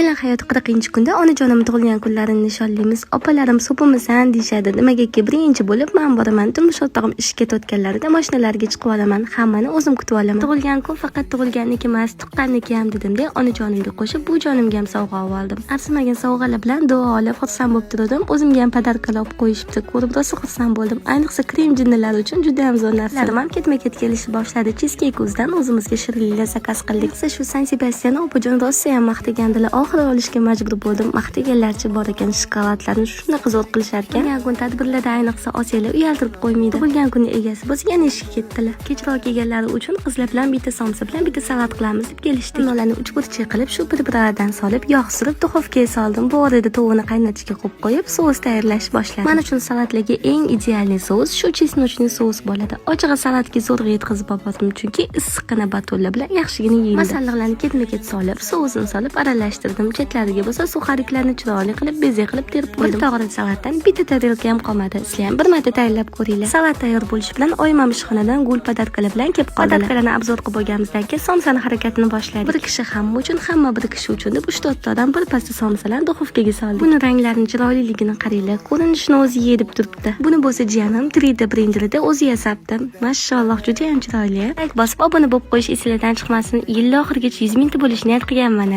Ikkala hayot 40-kunda onajonim tug'ilgan kunlarini nishonlaymiz. Opalarim "So'pimisan?" deyishadi. Nimagaki birinchi bo'lib man boraman. Turmush o'rtog'im ishga ketayotganlarida mashinalarga chiqib olaman. Hammani o'zim kutib olaman. Tug'ilgan kun faqat tug'ilganniki emas, tuqqanniki ham dedimda, onajonimga qo'shib bu jonimga ham sovg'a oldim. Arzimagan sovg'alar bilan duo olib, xursand bo'lib turdim. O'zimga ham подарка lar olib qo'yishibdi. Ko'rib rosa xursand bo'ldim. Ayniqsa krem jinnilar uchun juda ham zo'r narsa. Ham ketma-ket kelishni boshladi. Cheesecake o'zidan o'zimizga shirinliklar заказ qildik. Shu San Sebastian opajon rosa ham maqtagandilar. Oxiri olishga majbur bo'ldim. Maqtaganlarcha bor ekan, shokoladlarni shunaqa zo'r qilishar ekan. Tug'ilgan kun tadbirlarda ayniqsa olsanglar, uyaltirib qo'ymaydi. Tug'ilgan kunni egasi bo'lsa, yana ishga ketdilar. Kechroq kelganlari uchun qizlar bilan bitta somsa bilan bitta salat qilamiz deb kelishdik. Ularni uchburchak qilib, shu приправа dan solib, yog' surib, duxovkaga soldim. Bu orada tovuqni qaynatishga qo'yib qo'yib, sous tayyorlash boshladim. Men uchun salatlarga eng идеальный sous shu чесночный sous bo'ladi. Ochig'i, salatga zo'rg'a yetkazib oldim, chunki issiqqina батонlar bilan yaxshigina yeyildi. Masalliqlarni ketma-ket solib, sousini solib aralashtirdim. Chetlariga bo'lsa сухарик larni chiroyli qilib, bezak qilib terib qo'ydim. Bir tog'ra salatdan bitta tarelka ham qolmadi. Sizlar ham bir marta tayyorlab ko'ringlar. Salat tayyor bo'lishi bilan oyim ham ishxonadan gul подарка lar bilan kelib qoldilar. Подарка larni обзор qilib bo'lganimizdan keyin somsani harakatini boshladik. Bir kishi hamma uchun, hamma bir kishi uchun deb uch to'rtta odam bir pasda somsalarni duxovkaga soldik. Buni ranglarini chiroyliligini qaranglar. Ko'rinishini o'zi yedib turibdi. Buni bo'lsa jiyanim 3D printerida o'zi yasabdi. Mashalloh, juda ham chiroyli. Like bosib, obuna bo'lib qo'yish esinglardan chiqmasin. Yil oxirigacha 100 mingta bo'lish niyat qilganman.